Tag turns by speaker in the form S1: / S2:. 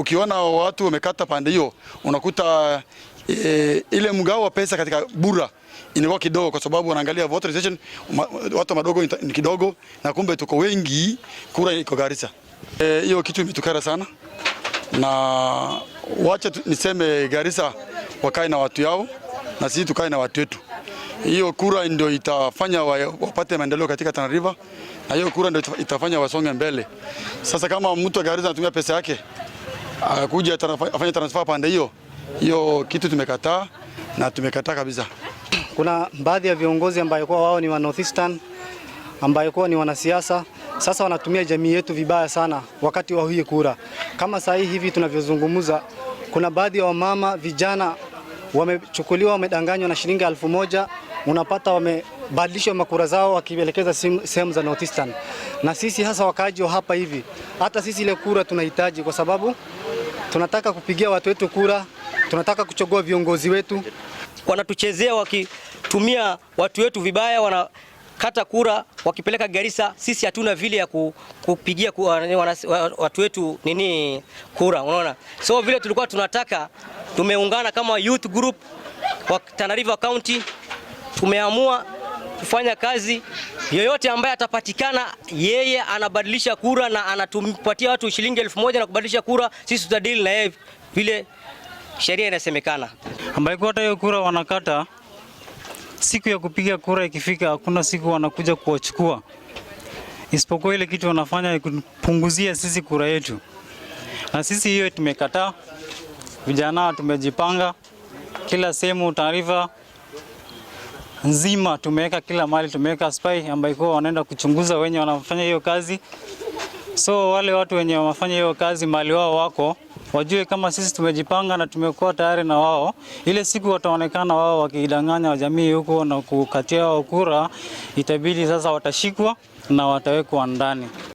S1: Ukiona watu wamekata pande hiyo, unakuta ile mgao wa pesa katika Bura inakuwa kidogo, kwa sababu wanaangalia voter registration, watu madogo ni kidogo, na kumbe tuko wengi, kura iko Garissa. Hiyo kitu imetukera sana, na wacha niseme Garissa wakae na watu yao na sisi tukae na watu wetu. Hiyo kura ndio itafanya wapate maendeleo katika Tana River, na hiyo kura ndio itafanya wasonge mbele. Sasa kama mtu wa Garissa anatumia pesa yake akuja afanye transfer pande hiyo, hiyo kitu tumekataa na tumekataa kabisa.
S2: Kuna baadhi ya viongozi ambayo kwa wao ni wa Northeastern, ambayo kwa ni wanasiasa, sasa wanatumia jamii yetu vibaya sana wakati wa hii kura. Kama saa hii hivi tunavyozungumza, kuna baadhi ya wamama vijana wamechukuliwa, wamedanganywa na shilingi 1000, unapata wamebadilishwa makura zao wakielekeza sehemu za Northeastern. Na sisi hasa wakaaji wa hapa hivi, hata sisi ile kura tunahitaji, kwa sababu tunataka kupigia watu wetu kura, tunataka kuchagua viongozi wetu.
S3: Wanatuchezea wakitumia watu wetu vibaya, wanakata kura wakipeleka Garissa. Sisi hatuna vile ya kupigia watu wetu nini kura, unaona. So vile tulikuwa tunataka, tumeungana kama youth group wa Tana River County, tumeamua kufanya kazi. Yoyote ambaye atapatikana yeye anabadilisha kura na anatupatia watu shilingi 1000 na kubadilisha kura, sisi tutadili na yeye vile sheria inasemekana.
S4: Ambaye kwa hata hiyo kura wanakata, siku ya kupiga kura ikifika, hakuna siku wanakuja kuwachukua, isipokuwa ile kitu wanafanya ni kupunguzia sisi kura yetu, na sisi hiyo tumekataa. Vijana tumejipanga kila sehemu, taarifa nzima tumeweka kila mahali, tumeweka spy ambayo kwa wanaenda kuchunguza wenye wanafanya hiyo kazi. So wale watu wenye wanafanya hiyo kazi mahali wao wako wajue kama sisi tumejipanga na tumekuwa tayari na wao. Ile siku wataonekana wao wakidanganya jamii huko na kukatia wao kura, itabidi sasa watashikwa na watawekwa ndani.